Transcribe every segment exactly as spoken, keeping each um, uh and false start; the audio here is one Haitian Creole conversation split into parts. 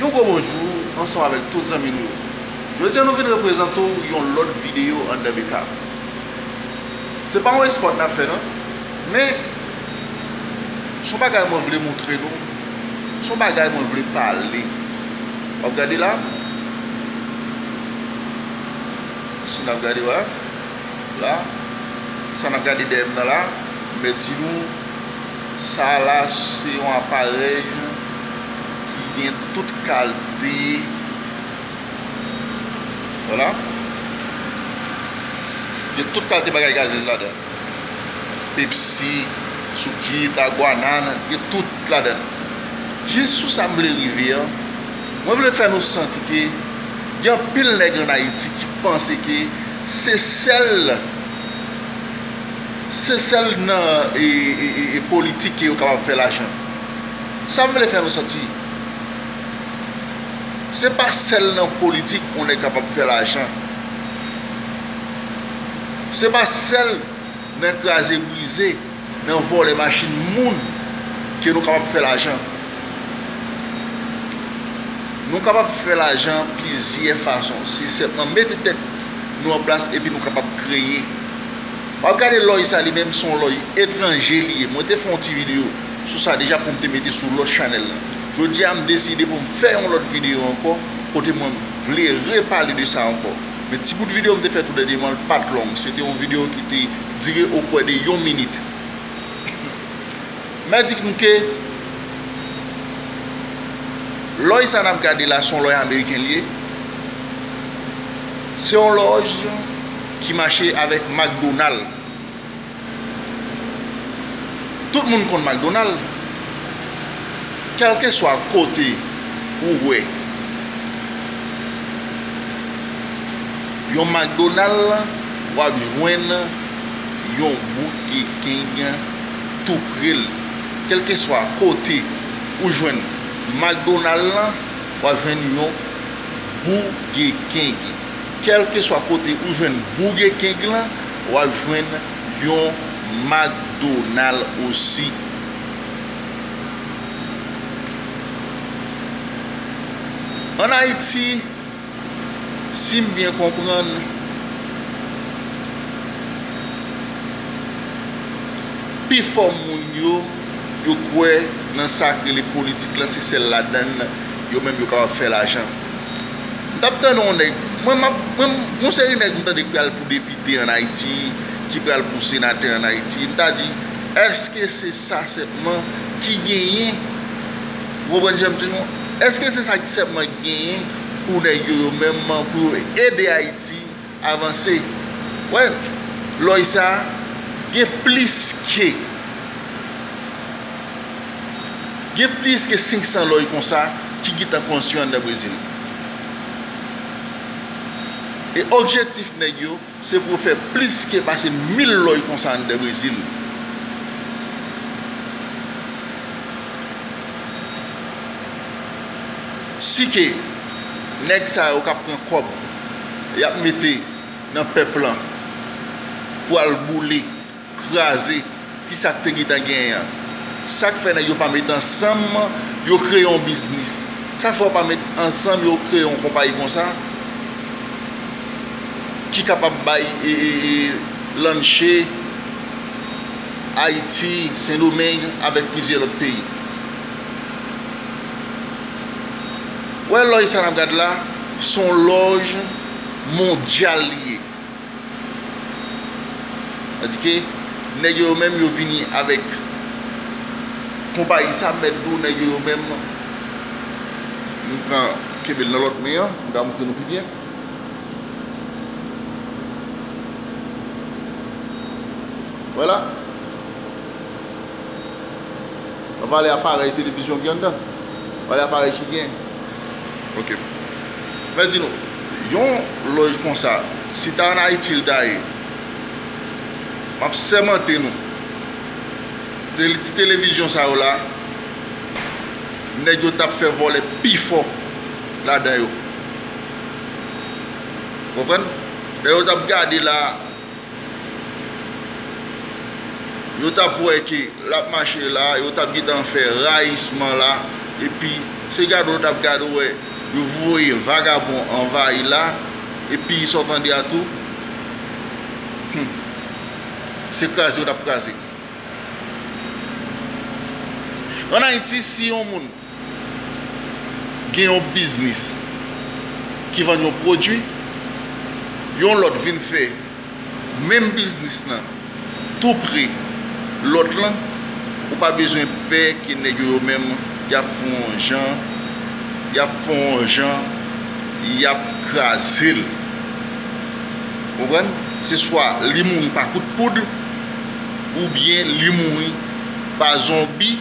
Yon gwo bonjou ansanm avèk tout zanmi nou yo. Jodi a nou vin reprezante w yon lòt videyo anndan Mekap. Se pa yon espòt n ap fè non, men se yon bagay mwen vle montre nou, se yon bagay mwen vle pale. W ap gade la, si n ap gade, wè. La, sa n ap gade dèyè m nan la, m mèt di nou, sa la se yon aparèy ki gen tout kalte, vwala, gen tout kalte bagay gazez ladan l. Pepsi, soukit, agwanan, gen tout ladan l. Jis sou sa m vle rive an, mwen vle fè nou santi ke gen anpil nèg ann Ayiti ki panse ke se sèl, se sèl nan, e, e, e, e politik ke yo kapab fè lajan. Sa m vle fè nou santi, se pa sèl nan politik yon nèg kapab fè lajan. Se pa sèl nan kraze brize, nan vòlè machin moun ke nou kapab fè lajan. Nou kapab fè lajan plizyè fason. Se sèlman mete tèt nou an plas epi nou kapab kreye. W ap gade lòy sa li menm se yon lòy etranje li ye. Mwen te fè yon ti videyo sou sa deja pou m te mete sou lòt chanèl lan. Jodi a m deside pou m fè yon lòt videyo ankò kote mwen vle repale de sa ankò. Men ti bout videyo m te fè tou dènyèman l pa t long. Se te yon videyo ki te dire opwè de yon minit. Mwen di nou ke lòy sa n ap gade la se yon lòy ameriken li ye. Se yon lòj ki mache avèk McDonald. Tout moun konn McDonald. Kèlkeswa kote ou wè yon McDonald, w ap jwenn yon Burger King tou pre l. Kèlkeswa kote ou jwenn McDonald lan, w ap jwenn yon Burger King. Kèlkeswa kote ou jwenn Burger King lan, w ap jwenn yon McDonald osi. Ann Ayiti, si m byen konprann, pifò moun yo, yo kwè nan sa k rele politik lan, se sèl ladan l yo menm yo kapab fè lajan. M t ap tande yon nèg, mwen, m ap, mwen, yon seri nèg m tande k pral pou depite ann Ayiti, ki pral pou senatè ann Ayiti, m ta di, èske se sa sèlman ki genyen? Ou konprann jan m di nou? Èske se sa ki sèlman genyen pou nèg yo, yo menm, pou yo ede Ayiti avanse? Wè, lòy sa, gen plis ke, gen plis ke senk san lòy konsa ki gentan konstwi anndan Brezil. E objektif nèg yo, se pou yo fè plis ke pase mil lòy konsa anndan Brezil. Si ke nèg sa yo k ap pran kòb, y ap mete nan pèp lan pou al boule, kraze ti sa k te gentan genyen an. Sa k fè nèg yo pa met ansanm, yo kreye yon biznis? Sa k fè yo pa met ansanm, yo kreye yon konpayi konsa ki kapab bay, e, e, e, lanche Ayiti, Sendomeng avèk plizyè lòt peyi? Wè, lòj sa n ap gad la, se yon lòj mondyal li ye. Tandike nèg yo, yo menm, yo vini avèk konpayi sa, m mèt di w, nèg yo, yo menm, m pran, kenbe l nan lòt men an, m ka montre nou pi byen. Vwala. Valè aparèy televizyon ki anndan. Valè aparèy ki gen. Ok. Mwen di nou, yon lòj konsa, si ta ann Ayiti l ta ye, m ap sèmante nou, tele-, ti televizyon sa yo la, nèg yo t ap fè vòlè pi fò ladan yo. Konprann? Lè yo t ap gade la, Yo t ap wè ke l ap mache la, yo t ap gentan fè rayisman la, epi se gade yo t ap gade wè, yo voye vagabon anvayi la, epi sa w tande a tou, hmm, se kraze yo t ap kraze. Ann Ayiti, si yon moun gen yon biznis ki vann yon pwodui, yon lòt vin fè menm biznis lan tou pre lòt lan, ou pa bezwen pè ke nèg yo, yo menm, y ap fè yon jan, y ap fè yon jan, y ap kraze l. Konprann? Se swa li mouri pa kout poud, oubyen li mouri pa zonbi,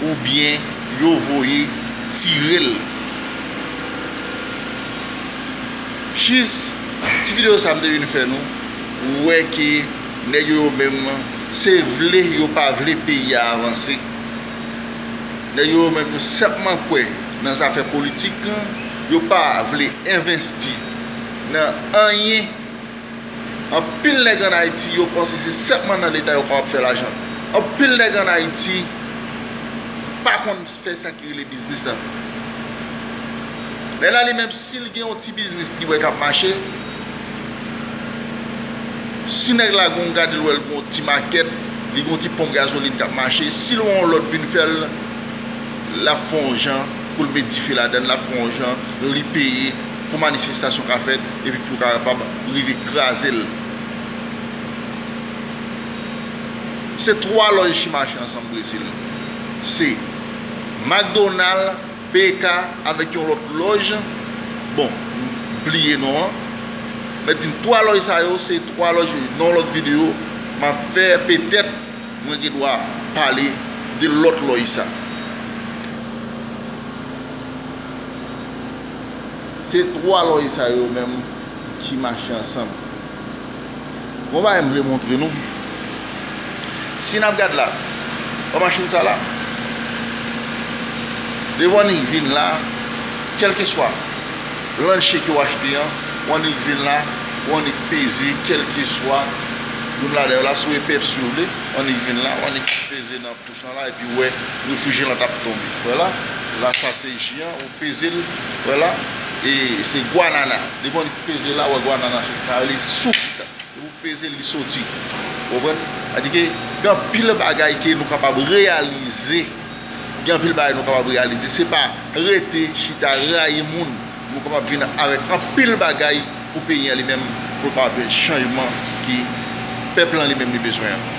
oubyen yo voye tire l. Jis ti videyo sa m te vin fè nou, ou wè ke nèg yo, yo menm, se vle yo pa vle peyi a avanse. Nèg yo, yo menm, yo sèlman kwè nan zafè politik, yo pa vle envesti nan anyen. Anpil nèg ann Ayiti, yo panse se sèlman nan Leta yo kapab fè lajan. Anpil nèg ann Ayiti pa konn fè sa ki rele biznis la. Nèg la li menm, si l gen yon ti biznis li wè k ap mache, si nèg la gon gade l wè l gon ti makèt, li gon ti ponp gazolin k ap mache, si l wè yon lòt vin fè l, l ap fè yon jan pou l met dife ladan l, l ap fè yon jan li peye pou manifestasyon ka fèt, epi pou yo kapab rive kraze l. Se twa lòj ki mache ansanm Brezil. Se McDonald, B K avèk yon lòt lòj. Bon, m bliye non an. Mèt di n twa lòj sa yo, se twa lòj, nan yon lòt videyo, m ap fè petèt mwen gen dwa pale de lòt lòj sa. Se twa lòj sa yo menm ki mache ansanm. Gon bagay m vle montre nou. Si n ap gad la, wè machin sa la. Depi w annik vin la, kèlkeswa lanche ke w achte an, w annik vin la, w annik peze, kèlkeswa youn ladan yo la, si w e Pepsi w vle, w annik vin la, w annik peze nan pouch lan la, epi w wè refrijeran t ap tonbe. Wè la, la sa se ji an, ou peze l, wè la, e se gwanana. Depi w annik peze la, w wè gwanana, sa rele soufita. Depi w peze l, li soti. Ou konprann? Sa di ke gen anpil bagay ke nou kapab reyalize. Gen anpil bagay nou kapab reyalize. Se pa rete chita rayi moun. Nou kapab vin avèk anpil bagay pou peyi an li menm, pou l kapab gen chanjman ke pèp lan li menm li bezwen an.